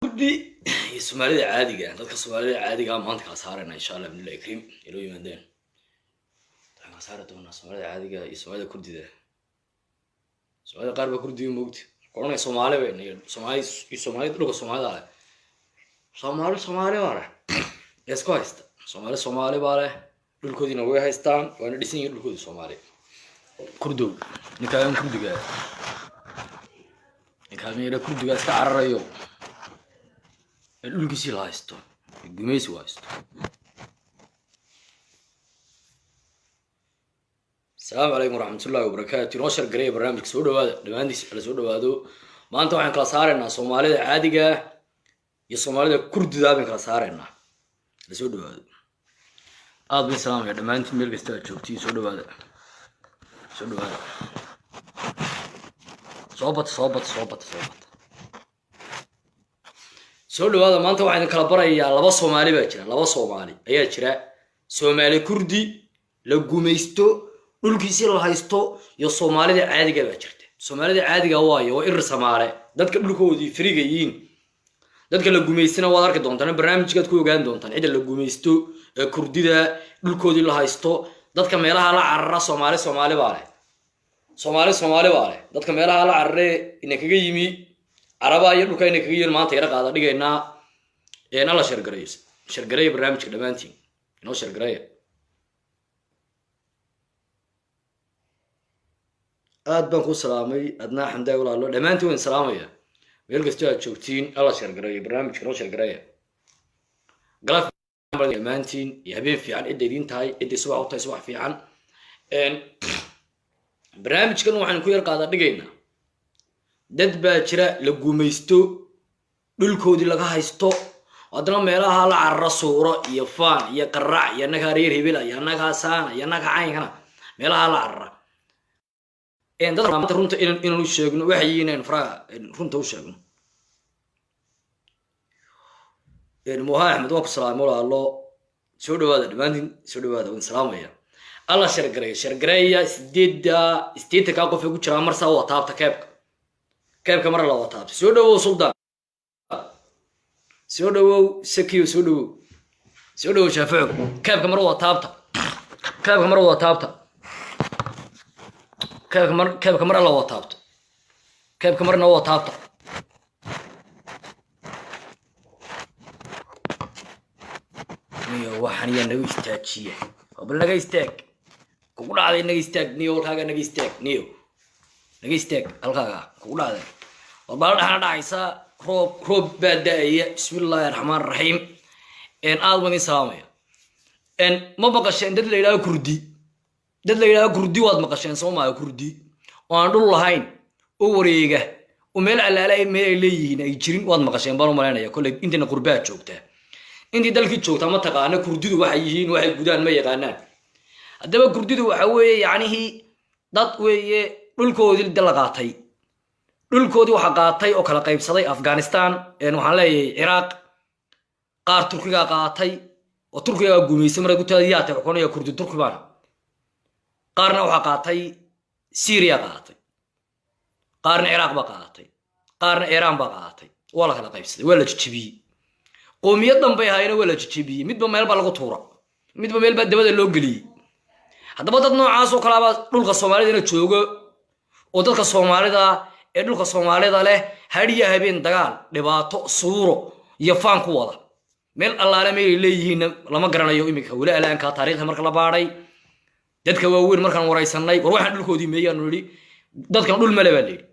Kurdi iyo Soomaalida caadiga ah, dadka Soomaalida caadiga ah maanta kala saarayna, insha Allah bidnillahi kariim. Inoo yimaadeen waxaan kala saari doonaa Soomaalida caadiga iyo Soomaalida Kurdida. Soomaalida qaar baa Kurdiga moogta koranaya, Soomaali bay Soomaali iyo Soomaalida dhulka Soomaalida leh. Soomaali Soomaali baa leh ee isku haysta. Soomaali Soomaali baa leh, dhulkoodiina way haystaan, waana dhisan yihiin dhulkoodii. Soomaali Kurdow, ninkaagan Kurdiga, ninkaagan yara Kurdiga iska cararayo ee dhulkiisii la haysto ee gumaysi haysto. Asalaamu calaykum waraxmatullahi wabarakaatu. Inoo shargareeya barnaamijka, soo dhawaada dhammaantiis, la soo dhawaado. Maanta waxaan kala saaraynaa Soomaalida caadiga iyo Soomaalida Kurdida baan kala saaraynaa. La soo dhawaado, aad bay salaamaya dhammaantiin meel kasta aad joogtiin. Soo dhawaada, soo dhawaada, soo bata, soo bata, soo bata, soo bata, soo dhawaada. Maanta waxaan idin kala barayaa laba Soomaali baa jira, laba Soomaali ayaa jira: Soomaali Kurdi la gumaysto, dhulkiisii la haysto, iyo Soomaalida caadiga baa jirta. Soomaalida caadiga waayo waa Irir Samaale, dadka dhulkoodii firiga yihiin. Dadka la gumaystana waad arki doontaan, barnaamijkaad ku ogaan doontaan cidda la gumaysto ee Kurdida dhulkoodii la haysto. Dadka meelaha la carara, Soomaali Soomaali baa leh, Soomaali Soomaali baa leh. Dadka meelaha la carare ina kaga yimi Caraba iyo dhulka ina kaga yimi maanta yara qaada dhigaynaa. Alla shargareeyo, shargareeya barnaamijka dhammaantiin, inoo shargareeya. Aad baan ku salaamay Adnaa Xamdaay, walaalo, dhammaantiin waan salaamaya meel kastoo aad joogtiin. Alla shargareeyo barnaamijka, inoo shargareeya. Galab dhammaantiin iyo habeen fiican cidda idiin tahay, cidday subax u tahay subax fiican. Barnaamijkan waxaan ku yar qaada dhigaynaa dad baa jira la gumaysto, dhulkoodii laga haysto, haddana meelaha la carara suuro iyo faan iyo qaraac iyo annagaa reer hebela iyo annagaa saana iyo annagaa caynkana, meelaha la carara. Dad maanta runta inaan u sheegno waxay yihiin, inaan faraha runta u sheegno. Moha Axmed, waan ku salaamay walaalo, soo dhawaada dhammaantiin, soo dhawaada, waan salaamaya. Alla shargareeya, shargareeya. 88-kaa qof ee ku jiraa marsaa waa taabta keebka, keebka mar la waa taabta. Soo dhawow Suldaan, soo dhawow Sakiyo, soo dhawow, soo dhawow Shaafico. Keebka mar waa taabta, keebka mar waa taabta, keebka mar, keebka mar alla waa taabta, keebka marna waa taabta. Niyo waxaan yaa naga istaajiya, bal naga istaag kugu dhacday, naga istaag niyo, halkaaga naga istaag niyo, naga istaag halkaaga kugu dhacday. War baala dhexna dhacaysa, roob roob baa da-aya. Bismillaahi raxmaan raxiim. Aad baan idin salaamaya. Ma maqasheen dad la yidhahdo Kurdi? Dad la yidhahdo Kurdi waad maqasheen soo maaha? Kurdi oo aan dhul lahayn oo wareega oo meel allaala meel ay leeyihiin ay jirin waad maqasheen baan u malaynaya. Kolley intayna qurbaad joogtaa, intii dalkii joogtaa ma taqaana Kurdidu waxay yihiin, waxay gudaan ma yaqaanaan. Haddaba Kurdidu waxa weeye yacnihii dad weeye dhulkoodii de la qaatay. Dhulkoodii waxaa qaatay oo kala qaybsaday Afghanistan, waxaan leeyahay Ciraaq, qaar Turkigaa qaatay oo Turkigaa gumaysay. Marka gutaada yaa tahay xukunaya Kurdi Turki baana. Qaarna waxaa qaatay Syria qaatay, qaarna Ciraaq baa qaatay, qaarna Iiraan baa qaatay. Waa la kala qaybsaday, waa la jejebiyey. Qoomiyad dhan bay ahaayeen, waa la jejebiyey. Midba meel baa lagu tuura, midba meel baa dabada loo geliyey. Haddaba dad noocaas oo kalaabaa dhulka Soomaalidana joogo oo dadka Soomaalida ee dhulka Soomaalida leh hadhiya habeen dagaal, dhibaato, suuro iyo faan ku wada. Meel allaale meelay leeyihiinna lama garanayo iminka weli alaanka. Taariikhda marka la baadhay, dadka waaweyn markaan waraysanay, war waxaan dhulkoodii meeyaanu nidhi, dadkan dhul male baa layidhi,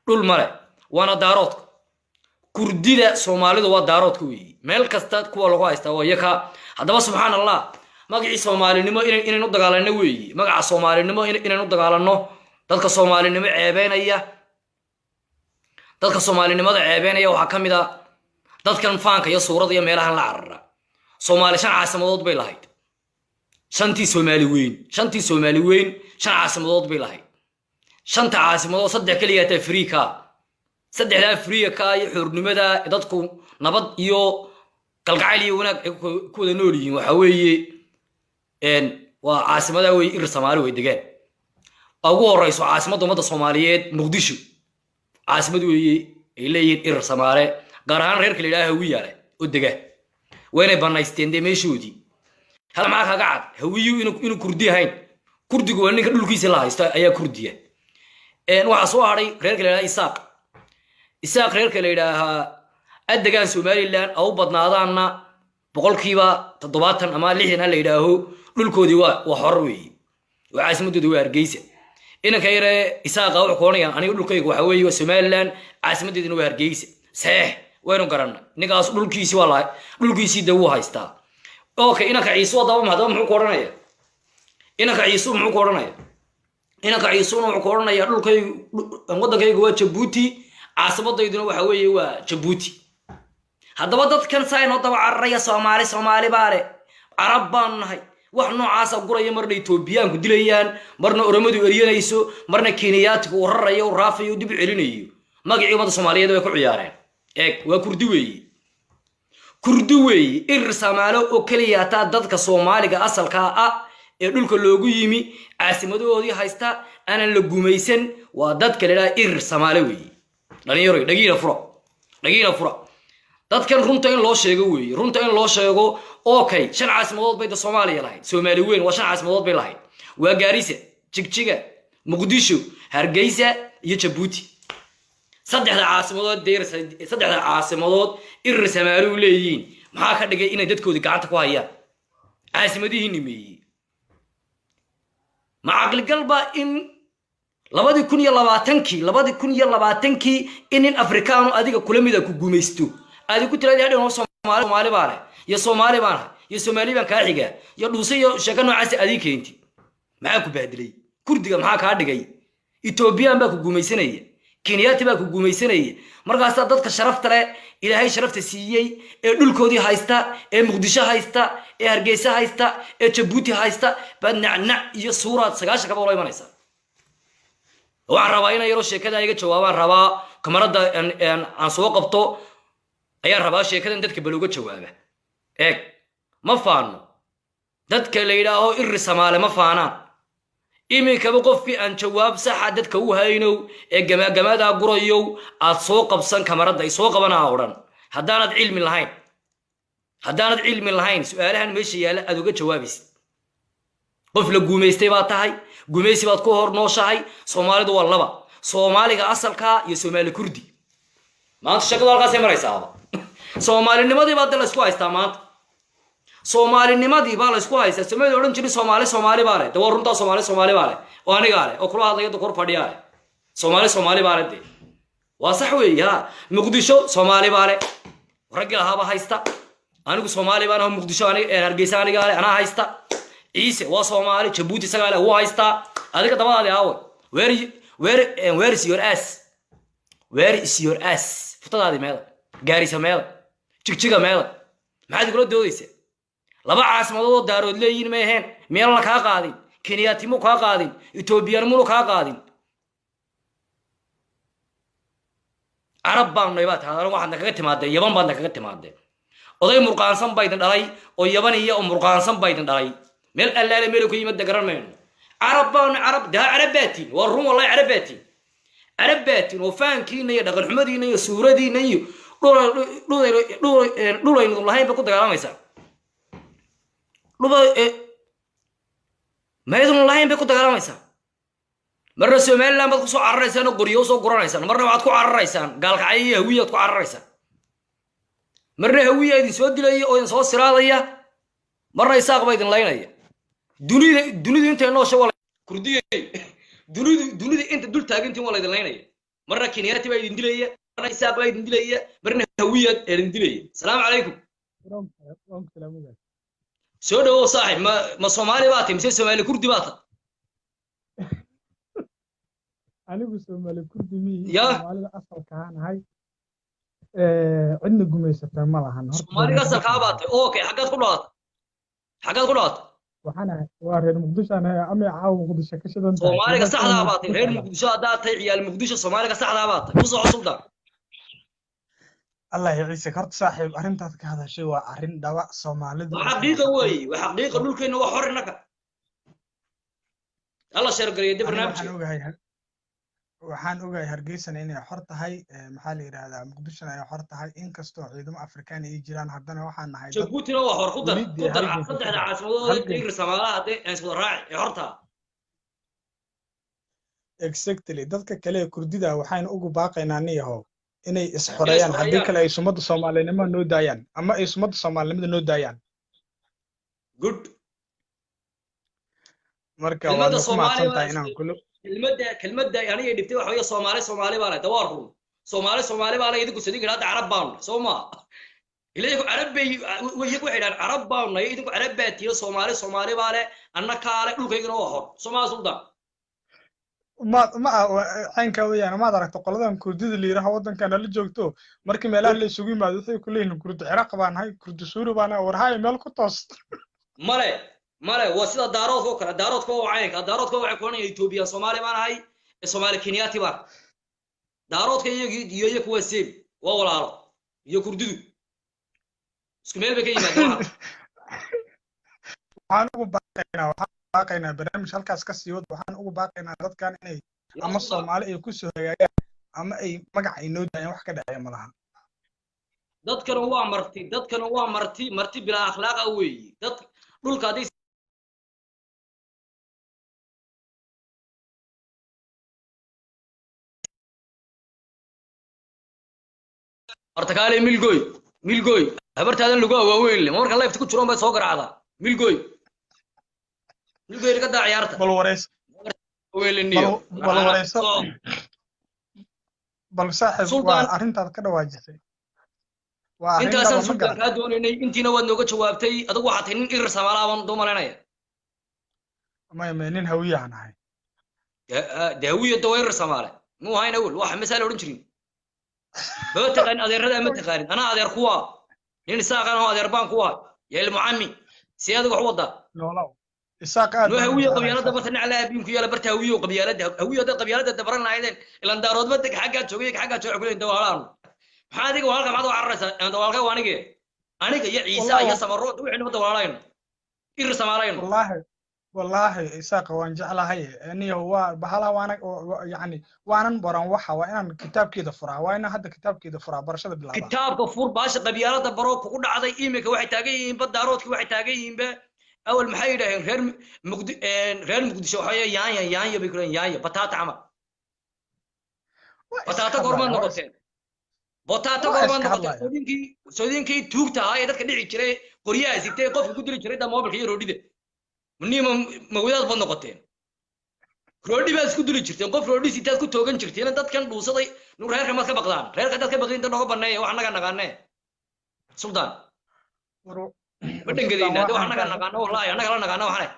dhul male. Waana Daaroodka. Kurdida Soomaalidu waa Daaroodka weeyi, meel kasta kuwa lagu haystaa waa iyaka. Haddaba subxaan Allah, magacii Soomaalinimo inaynu u dagaalanno weeyi, magaca Soomaalinimo inaynu u dagaalanno. Dadka Soomaalinimo ceebeynaya, dadka Soomaalinimada ceebeynaya waxaa ka mid a dadkan faanka iyo suurada iyo meelahan la carara. Soomaali 5 caasimadood bay lahayd, shantii Soomaali weyn, shantii Soomaali weyn 5 caasimadood bay lahayd. Shanta caasimadood saddex keliya taa friika, saddexdaa friika iyo xornimada dadku nabad iyo kalgacayl iyo wanaag ay ku wada nool yihiin. Waxa weeye waa caasimadaa weeye Irir Soomaali way degaan. Ugu horeyso caasimadda ummadda Soomaaliyeed Muqdisho, caasimad weeye ay leeyihiin Irir Samaale. Gaar ahaan reerka la yidhaha Hawiya leh oo dega, waa inay banaysteen dee meeshoodii. Hal maxaa kaga cad? Hawiyu inuu Kurdi ahayn. Kurdigu waa ninka dhulkiisa la haysto ayaa Kurdiya. Waxaa soo hadhay reerka la yidhaha Isaaq. Isaaq reerka la yidhaahaa adegaan Somaliland au badnaadaanna 70% ama 60 ha la yidhaaho, dhulkoodii waa xor weeye oo caasimadooda waa Hargeysa. Inanka yare Isaaqa wuxuu ku odhanaya, aniga dhulkayga waxa weeye waa Somaliland, caasimadeeduna waa Hargeysa. Sax, waynu garanna ninkaas dhulkiisii waa la dhulkiisii dee wuu haystaa. Okay, inanka Ciisu haddaba muxuu ku odhanaya? Inanka Ciisu muxuu ku odhanaya? Inanka Ciisuna wuxuu ku odhanaya, dhulkaygu, waddankaygu waa Jabuuti, caasimadayduna waxa weeye waa Jabuuti. Haddaba dadkan saa inoo daba cararaya, Soomaali, Soomaali baa le, Carab baanu nahay, wax noocaasa guraya. Marna Etoobiyaanku dilayaan, marna Oromadu eryanayso, marna Kenyaatigu uu rarayo, u raafayo, dib u celinayo. Magacii ummadda Soomaaliyeed way ku ciyaareen. Eeg, waa Kurdi weeye, Kurdi weeye. Irir Samaalo oo keliya taa dadka Soomaaliga asalkaa ah ee dhulka loogu yimi, caasimadoodii haysta, aanan la gumaysan, waa dadka la idhaha Irir Samaale weeye. Dhalinyaro, dhagiina fura, dhagiina fura. Dadkan runta in loo sheego weeye, runta in loo sheego. Okay, shan caasimadood bay da Soomaaliya lahayd. Soomaali weyn waa shan caasimadood bay lahayd: waa Gaarisa, Jigjiga, Muqdisho, Hargeysa iyo Jabuuti. Saddexda caasimadood, saddexda caasimadood Irir Samaalu leeyihiin. Maxaa ka dhigay inay dadkoodii gacanta ku hayaan caasimadihii nimeeyey? Ma caqligal ba in 2020-kii, 2020-kii, in nin Afrikaanu adiga kula mida ku gumaysto, aadi ku tiraadi hadhow Soomaali, Soomaali baa leh, iyo Soomaali baan ahay, iyo Soomaali baan kaa xigaa, iyo dhuuse iyo sheeko noocaasi adii keenti? Maxaa ku bahdilay? Kurdiga maxaa kaa dhigay? Etoobiyaan baa ku gumaysanaya, Kenyaati baa ku gumaysanaya. Markaasaa dadka sharafta leh, Ilaahay sharafta siiyey, ee dhulkoodii haysta, ee Muqdisho haysta, ee Hargeysa haysta, ee Jabuuti haysta, baad nacnac iyo suuraad 90 kaba ula imanaysaa. Waxaan rabaa inay yaroo sheekada iga jawaabaan rabaa. Kamarada aan soo qabto ayaan rabaa sheekadan dadka bal uga jawaaba. Eeg, ma faano dadka la yidhaaho Irri Samaale, ma faanaan. Iminkaba qofkii aan jawaab saxa dadka u haynow ee gamaagamadaa gurayow, aad soo qabsan kamaradda, ay soo qabanaa o dhan. Haddaanad cilmi lahayn, haddaanad cilmi lahayn, su-aalahan meesha yaalla aad uga jawaabaysid. Qof la guumaystay baad tahay, gumaysi baad ku hor nooshahay. Soomaalidu waa laba: Soomaaliga asalkaa iyo Soomaali Kurdi. Maanta shaqadu halkaasay maraysaaba. Soomaalinimadii baa de laysku haystaa maanta, soomaalinimadii baa laysku haystaa. Soomaalida odhan jirin Soomaali, Soomaali baa leh. De waa runtaa, Soomaali, Soomaali baa leh, oo anigaa leh oo kula hadlaya, da kor fadhiyaa leh. Soomaali, Soomaali baa leh, de waa sax weeye. Ha, Muqdisho Soomaali baa leh, raggii lahaaba haysta. Anigu Soomaali baan aho, Muqdisho, Hargeysa anigaa leh, anaa haysta. Ciise waa Soomaali, Jabuuti isagaa leh, wuu haystaa. Adiga dabadaadi aawe? Where is your ass? Where is your ass? Futadaadi meeda? Gaarisa meeda? Jigjiga meeda? Maxaad igula doodaysaa? Laba caasimadood oo Daarood leeyihin may aheen? Meelna kaa qaadin, Kenyaatimu kaa qaadin, Etoobiyaanimunu kaa qaadin. Carab baanu nay baa tahda, waxaadna kaga timaadeen Yaban, baadna kaga timaadeen. Oday murqaansan baa idin dhalay oo Yabaniya oo murqaansan baa idin dhalay. Meel allaale meel ku yimid garan mayno. Carab baanu, carab daa, carab baatiin, waa run wallahi, carab baatiin, carab baatiin. Oo faankiina iyo dhaqan xumadiina iyo suuradiina iyo dhulaynu lahayn ba ku dagaalamaysaa. Dhuba maydun lahayn bay ku dagaalamaysaa. Marna Somaliland baad kusoo cararaysaan oo qoryo usoo guranaysaan, marna waxaad ku cararaysaan Gaalkacyo iyo Hawiyaad ku cararaysaan, marna Hawiya idin soo dilaya oo idin soo siraadaya, marna Isaaq baa idin laynaya. Dunida, dunidu intay noosha waa Kurdiyey. Dunidu, dunida inta dul taagantiin waa laydin laynaya. Marna Kenyaati baa idin dilaya, marna Isaaq baa idin dilaya, marna Hawiyaad idin dilaya. Asalaamu calaykum. Soo dhawow saaxib. Ma Soomaali baa tahay mise Soomaali Kurdi baa tahay? Anigu Soomaali Kurdi mihi. Ya. Soomaalida asalkaan ahay, cidna gumaysataa ma lahan horta. Soomaaliga asalkaa baa tahay. Okay, xaggaad ku dhalatay? Xaggaad ku dhalatay? Waxaan ahay, waa reer Muqdisho aan ahay, ama caawa Muqdisho ka shidan tahay. Soomaaliga saxdaa baa tahay. Reer Muqdisho haddaad tahay, ciyaal Muqdisho, Soomaaliga saxdaa baa tahay. Ku soco, Suldaan. Allah ya ciise. Horta saaxiib, arrintaad ka hadashay waa arrin dhaba. Soomaalidu Waa xaqiiqa weeye, waa xaqiiqa. Dhulkeenna waa xor innaka. Alla sheergareeyo de aniga barnaamijka. Waxaan ogahay, Waxaan ogahay Hargeysana inay xor tahay, maxaa la yidhahdaa, Muqdishona ay xor tahay, inkastoo ciidamo Afrikaan ay jiraan, haddana waxaan nahay dad Jabuutina waa xor. Ku dar weli ku dee dar halganka ku saddexda jira caasimadood ee halgan. Irir Samaalaha dee aan iswada raaci ee xorta. Exactly. Dadka kale ee Kurdida waxaynu ugu baaqaynaa, niyahow, inay Inay isxoreeyaan, haddii isxoreeyaan. kale ay sumadda Soomaalinimo noo daayaan ama ay sumadda Soomaalinimada noo daayaan. Good. Marka kelmadda waadna ku Soomaali mahadsan baa tahay inaan kula kelmadda aniga dhibtay waxa weeye Soomaali Soomaali baa leh dawaar run. Soomaali Soomaali baa leh, idinku sidin hadda Carab baanu soo ma ila iyagu Carab bay, iyagu waxay dhahaan Carab baanu nahay, idinku Carab baa tiyo. Soomaali Soomaali baa leh, anna kaale dhulkaygana waa hor Soomaali sultan. Ma ma caynka weeyaan, maad aragta qoladan Kurdida la yidhaaho waddankan nala joogto, markii meelaha la isugu yimaado waxay ku leeyihiin Kurdi Ciraaq baan nahay, Kurdi Suuri baan nahay. War haye, meel ku toos. Male male, waa sida Daaroodka oo kale. Daaroodka waa caynka, Daaroodka waxay ku oranayaan Etoobiya Soomaali baan ahay, Soomaali Kenyaati baan. Daaroodka iyo iyagu waa same, waa walaalo, iyo Kurdidu isku meel bay ka yimaadeen waxa. Waxaan ugu baaqaynaa barnaamij halkaas ka sii wad. Waxaan ugu baaqaynaa dadkan inay Yaa ama sultan. Soomaali ay ku soo hagaagaan ama ay magac ay noo daayaan, wax ka dhexeeya ma laha. Dadkana waa marti, dadkana waa marti, marti bilaa akhlaaqa weeyi. Dad dhulka haddii horta kaale milgoy milgoy habartaadan lagu awaaweyn le, marka lifta ku jiroon bay soo garaacdaa. Milgoy milgoy, naga daa ciyaarta. Bal wareyso. Weeliniyo. Bal wareyso. Bal saaxiib, waa Sultan. arrintaad ka dhawaajisay waa arrin Intaasaan dhaba, ma sultan garan. kaa doonaynay, intiina waad nooga jawaabtay. Adigu waxaad tahay nin Irir Samaalaa baan doo malaynaya. Maya maya, nin Hawiyahan ahay. Dee Hawiya dawa Irir Samaale muu ahayn awel, waxa masaa la odhan jirin. Ma taqaanin adeerada? Ma taqaanin? Anaa adeer kuwa nin Isaaqan oo adeer baan kuwa yaa ilmucami, see adiga wax u wadaa? Noolow, Isaaq aad noo baan u Hawiyo jeclahay qabyaalada saaxiib. Bata nacla aabiin ku yaala barta Hawiyo qabyaalada. Hawiyo haddaad qabyaalada dabaran lahaydeen, ilan Daaroodba deg xaggaa joogay, xaggaa jooga kuleen dawaalaanu. Maxaa adiga walaalka maxaad u cararaysaa? Aan dawaalka waa anige, aniga iyo Ciise Wallahi iyo Samaro wixii noo dawaalayno Irir Samaalayno. Wallaahi wallaahi, Isaaqa waan jeclahay. Aniyo waa bahalaha waana yacni waanan baran waxa waa inaan kitaabkeeda furaa, waa inaan hadda kitaabkeeda furaa, barashada bilaabaa. Kitaabka fur, baasha qabyaalada baro. Kugu dhacday iminka waxay taagan yihiinba Daaroodki waxay taagan yihiinba awal maxay yidhaaheen reer Muqdi, reer Muqdisho waxa weeye yaanya, yaanya bay kuleen, yaanya bataata camal. Waa iska Bataata goormaad hadlaya, noqoteen? Bataata waa goormaad iska noqoteen? hadlaya. Soodinkii tuugta ahaa ee dadka dhici jiray, qoryaha sitay, qofka ku dili jiray da moobilka iyo roodhida nima mawadaad baad noqoteen. Roodhi baad isku dili jirteen, qof roodhi sitaad ku toogan jirteen. Dadkan dhuusaday nu reerka maad ka baqdaan? Reerka dad ka baqdin dad nooga baneeya, wax annaga naqaanee sultan. War Ma war sultan, dhangadaynaa de wax waxaan annaga ka naqaano, wallaahi annaga la naqaano waxane.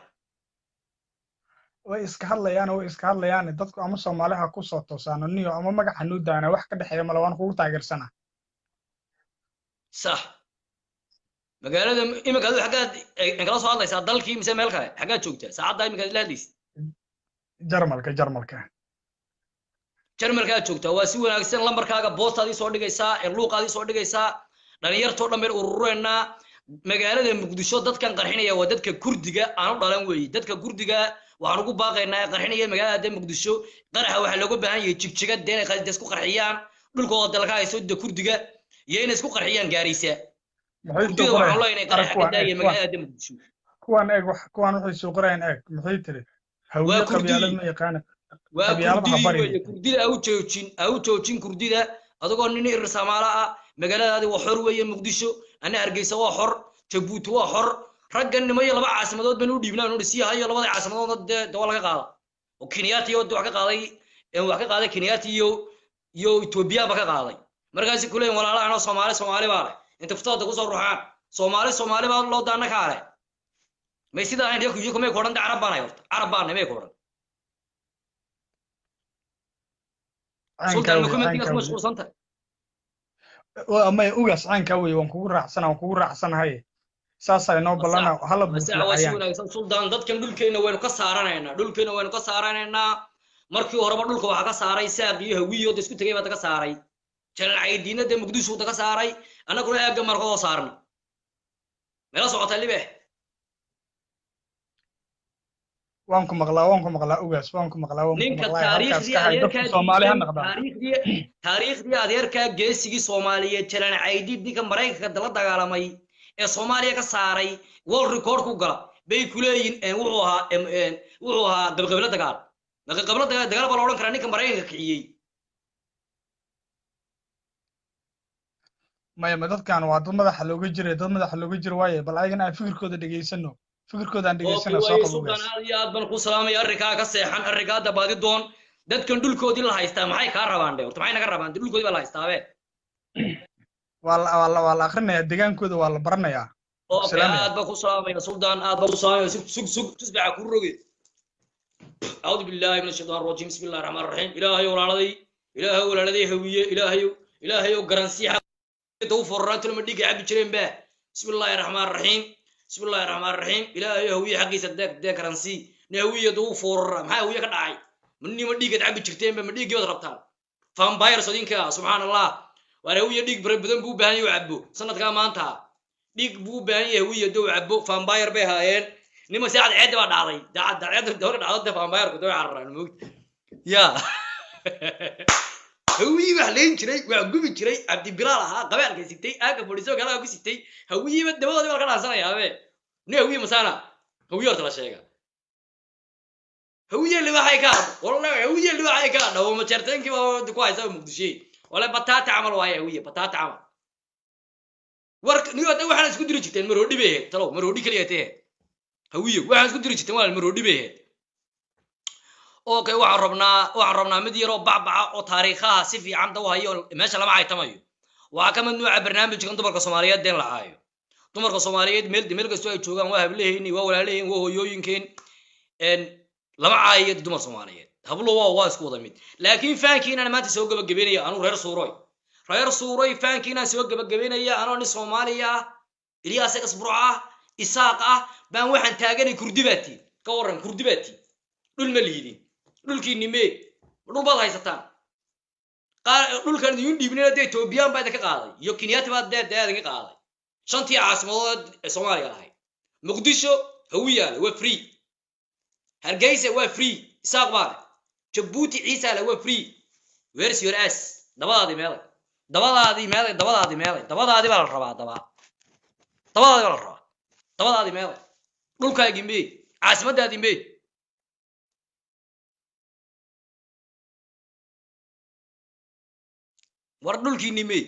Way iska hadlayaan, way iska hadlayaan dadku. Ama Soomaali ha ku soo toosaano niyo ama magaca noo daana, wax ka dhexeeya male, waan kugu taageersanaa. Sax. Magaalada iminka adigu xaggaad inkala soo hadlaysaa, dalkii mise meel kale? Xaggaad joogtaa saacadda iminka aad la hadlaysid? Jarmalka, Jarmalka. Jarmalkaad joogtaa, waa si wanaagsan. Lambarkaaga boostaadii soo dhigaysaa ee luuqaadii soo dhigaysaa, dhalinyartoo dhan baynu urureynaa. Magaalada Muqdisho dadkan qarxinaya waa dadka Kurdiga aan u dhalan weeye. Dadka Kurdiga waxaan ugu baaqaynaa ee qarxinaya magaalada Muqdisho, qaraxa waxaa looga baahan yahay Jigjiga dee inay isku qarxiyaan dhulkooda dalka hayso de Kurdiga, iyo inay isku qarxiyaan Gaaraysa. Maxay soo Kurdida waxaan qorayaan? leenahay Arag qaraxa ka kuwaan, daaya eeg kuwaan. magaalada Muqdisho. Kuwaan eeg, wax kuwaan waxay soo qorayaan eeg. Maxay tiri? Waa Hawiye qabyaalad Kurdidii ma yaqaana. Waa Qabyaalad ha Kurdidii barin. weeye. Kurdida ha u joojin, ha u joojin Kurdida. Adigoo nin Irir Samaala ah, magaaladaadi waa xor weeye Muqdisho, ana Hargeysa waa xor, Jabuuti waa xor. Raggan nimayo laba caasimadood baynu u dhiibnaa, nu sii hayo labada caasimadoodna dee waa laga qaada oo Kenyaati iyo wax ka qaaday, wax ka qaaday Kenyaati iyo Etoobiya ba ka qaaday. Markaasi kuleeyin walaalahan oo Soomaali Soomaali baa leh, inta futada kusoo ruxaan Soomaali Soomaali baa loo daana kaale. May sidaa ahayn? Iyaku may ku odhan de Carab baanay? Horta Carab baanay may ku odhan? Caynkaa Sultan, ma weye, commentigaas caynkaa ku weye. mashquulsan tahay? Waa maya ugaas, caynkaa weye, waan kugu raacsana, waan kugu raacsanahay. Saasaa inoo ballana, hala Masax buufiyo waa si cayaanka. wanaagsan sultan. Dadkan dhulkeena waynu ka saaranaynaa, dhulkeena waynu ka saaranaynaa. Markii horeba dhulka waxaa ka saaray Saaq iyo Hawiyo da isku tegay baa ka saaray, Jalcaydiina dee Muqdisho da ka saaray, annaguna aagga markadoo saarna meela socota libex. Waan ku maqlaa, waan ku maqlaa ugaas, waan ku maqlaa, waan ku Ninka maqlaa. Halkaas taariikhdii ka hay dadku adeerkaa Soomaali ha diidan, noqdaan. Taariikhdii adeerkaa geesigii Soomaaliyeed Jalan Caydiid, ninka Maraykanka la dagaalamay ee Soomaaliya ka saaray, world record ku gala bay ku leeyihiin. Wuxuu ahaa wuxuu ahaa qabqablo dagaal. Ma qabqablo dagaal baa la odhan karaa ninka Maraykanka kiciyey? Maya, ma dadkan waa dad madaxa looga jiray, dad madaxa looga jiro waaye. Bal ayagana aan fikirkooda dhegeysano, fikirkooda aan Okay, dhegeysano. Soo waaye qabo Sultan, ugaas. Aad iyo aad baan ku salaamaya. Arrinkaa ka seexan, arrinkaa dabaadi doon. Dadkan dhulkoodii la haystaa maxay kaa rabaan dhe? Horta maxay naga rabaan? Dhulkoodii baa la haystaabe. Waa la akhrinayaa, degaankooda waa la baranayaa. Okay. Salaamaya. Aad baan ku salaamaya Sultan, aad baan ku salaamaya. Sug sug sug, tusbaxa ku roge. أعوذ بالله من الشيطان الرجيم، بسم الله الرحمن الرحيم. إلهي ولالدي، إلهي ولالدي هوية، إلهي إلهي وقرنسيحة توفر راتل من ديك عبد جرين به. بسم الله الرحمن الرحيم، بسم الله الرحمن الرحيم. إلهي هوية حقي صدق ديك قرنسي نهوية توفر ما هوية كدعي مني من ديك عبد جرتين من ديك يضربتان فامباير صدينك. سبحان الله، وهوية ديك بربدن بو بهان يعبو سنة كمان تا ديك بو بهان يهوية دو عبو فامباير بهاين nima saacad ceedda baa dhacday, daacad ceedda dawla dhacday. Vampire-ku dawa cararaan moogta ya hawiyii wax leyn jiray, wax gubi jiray, Cabdibilaal ahaa, qabaalka sitay, aaga fadhiiso kalaga ku sitay. Hawiyiiba dabadoodii baa laga dhaansanayaa abe. Ni hawiye masaana hawiye horta la sheega, hawiye libaxay ka wallahi, hawiye libaxay ka dhawo majeerteenkii baa ku haysa Muqdisho. Wala bataata camal waaye hawiye, bataata camal. War niyo hadda waxaan isku diri jirteen maroodhi bay ahayd. Talow maroodhi kaliya tee hawiye waxaan isku diri jirteen waa maroodhi bay ahayd. Okay, waxaan rabnaa mid yaroo bacbaca oo taariikhaha si fiican da u hayo. Meesha lama caytamayo. Waxaa ka mid nuuca barnaamijkan dumarka Soomaaliyeed deen la caayo. Dumarka Soomaaliyeed meel kastoo ay joogaan waa hablaheen, waa walaalaheen, waa hooyooyinkeen. Lama caayo dumar Soomaaliyeed, hablo waa isku wada mid. Laakiin faankiinaan maanta soo gabagabeynaya anuu reer Suuroy, reer Suuroy faankiinaan soo gabagabeynaya anoo nin Soomaaliya ah, Ilyaas Asburca ah, Isaaq ah baan waxaan taaganay. Kurdi baa tiin, ka warran? Kurdi baa tiin, dhul ma liidin. Dhulkiinni mee? Dhul baad haysataan? Qaar dhulkan idin dhiibnina dee Etoobiyaan baa idinka qaaday iyo Kenyaati baa dee idinka qaaday shantii caasimadood ee Soomaaliya lahayd. Muqdisho Hawiyaale waa free, Hargeysa waa free, Isaaq baa leh, Jabuuti Ciisa leh, waa free. Where's your ass? Dabadaadii meelay, dabadaadii meelay, dabadaadii meelay, dabadaadii baa la rabaa, dabadaadii baa la rabaa, dabadaadii meelay, dhulkaagii mee, caasimadaadii mee? War dhulkiinni mee?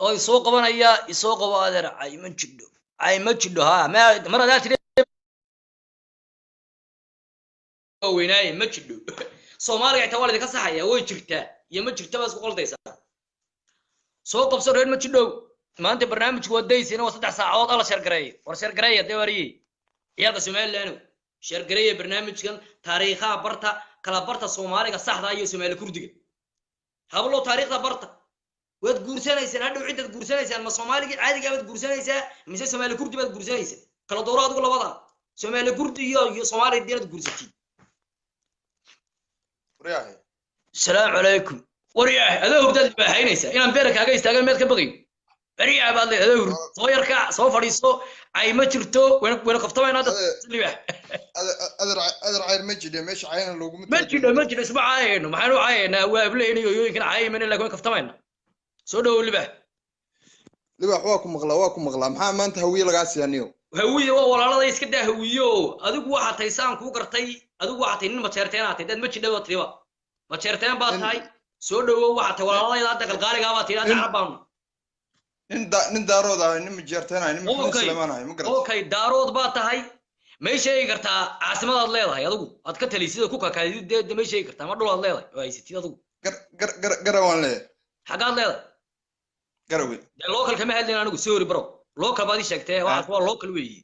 Oo isoo qabanaya, isoo qabo adeer. Cayma jidho, cayma jidho. Ha mar hadaa tiri weynaaye ma jidho. Soomaaliga xitaa waa laydinka saxaya, way jirtaa iyo ma jirta baa isku qaldaysaa. Soo qabso reer ma jidhow. Maanta barnaamijku waa daysina, waa 3 saacadood. Alla share gareeye, war share gareeya dee wariyey ciyaalka Somaliland, share gareeya barnaamijkan. Taariikhaha barta, kala barta Soomaaliga saxda iyo Soomaali Kurdiga. Hablo, taariikhda barta. Waad guursanaysaan hadhow, ciddaad guursanaysaan ma Soomaaligii caadigaa baad guursanaysaa mise Soomaali Kurdi baad guursanaysaa? Kala dooro adigu labada, Soomaali Kurdi iyo Soomaali diinad guursatid. Waryahay. Asalaamu calaykum. Waryahay, adoo hurdaad libaaxaynaysaa inaan beera kaaga istaagan meed ka baqayn. Waryahay baad leedahay, adoo hurd soo yarkac, soo fadhiiso. Cay ma jirto, wayna qaftamayna hadda libaax. Adeer, cayr ma jidhe, meesha cayna looguma Ma jidho, ma jidho, isma caayayno. Maxaynu caayaynaa? Waa hablahayna iyo hooyooyinkana caayamayna, laakiin waan kaftamayna. Soo dhawow libaax. Libax, waa ku maqlaa, waa ku maqlaa. Maxaa maanta Hawiye lagaa siiyaa niyo? Hawiye waa walaalada, iska daa Hawiyo. Adigu waxaa tahay saan kuu gartay, adigu waxaa tahay nin majeerteen aad tahay. Dad ma jidha tiriba majeerteen baad tahay. Soo dhawow, waxaa tahay walaaladayda hadda qalqaaligaa baa tihi hadda carab baanu. Nin Daarood ahay, nin majeerteen ahay, nin Maxamuud Okay. Suleymaan ahay, ma garat? Okay, Daarood baa tahay. May sheegi kartaa caasimadaad leedahay adigu aad ka talisida ku kakaadid dee? May sheegi kartaa ma dhul aad leedahay oo haysatid adigu? Gar gar gar gara waan leeyahay. Xaggaad leedahay? Garawe. Dee local kama hadlayn anigu, sorry bro. Local baad ii sheegtee, waxaas waa local weeyi.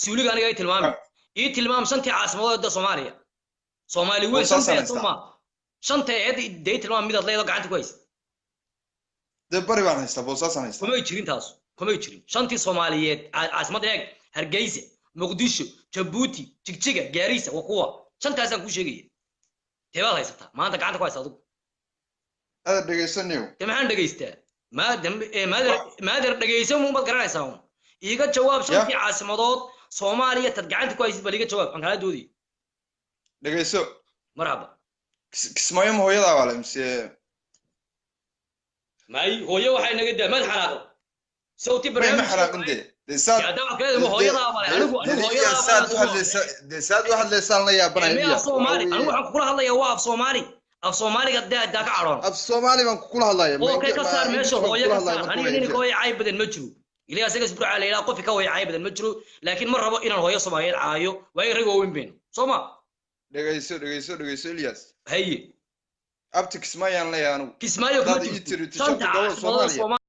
Suuliga aniga ii tilmaami, ii tilmaam shantii caasimadood ee Soomaaliya, Soomaali weyn. Oo saasaan Shantee haystaa. soma shanta eed dee ii tilmaam midaad leedahay oo gacanta ku haysid. Dee bari baan haystaa, Boosaasaan haystaa. Kumay jirin taas, kumay jirin. Shantii Soomaaliyeed caasimad eeg: Hargeysa, Muqdisho, Jabuuti, Jigjiga, Gaarisa. Waa kuwa shantaasaan kuu sheegaya. Teebaad haysataa maanta gacanta ku haysa adigu? Adeer, dhegaysaniyo. Dee maxaan dhegaystaa? Maader maader dhegaysan umaad garanaysaa un. Iiga jawaab shantii caasimadood Soomaaliya tad gacanta ku haysid bal iiga jawaab, aan kala doodayay. Dhegeyso. Marxaba. Kismaayo ma hooyadaa baa le mise? May, hooyo waxay naga daa mad xanaaqo sawti May, ma barnaamijka. Xanaaqin dee saad Haddaba kaleeda hooyadaa baa le, anigu hooyadaa saad baa u hadlaysa dee, saad u hadlaysaan la yaabanaya. Mee, af Ilyas. Soomaali anigu waxaan kula hadlayaa waa af Soomaali. Af Soomaaliga daa ka cadhoon. Af Soomaali baan kula hadlaya. Oo kay, ka saar meesha, hooyo ka saar. Aniga ninka hooyo caay badan ma jiro. Ilaa asaga isburcaa la yidhaha, qofka ka hooyo caay badan ma jiro, laakiin ma rabo inaan hooyo Soomaaliyeed caayo, waayo rag waaweyn baynu soo ma. Dhegeyso, dhegeyso, dhegeyso, Ilyas. Haye. Abti, Kismaayaan leeyahay anigu. Kismaayo kuma Haddaad ii jirto tiri shanta shanta gobol caasimadooda Soomaaliya. Soomaaliya.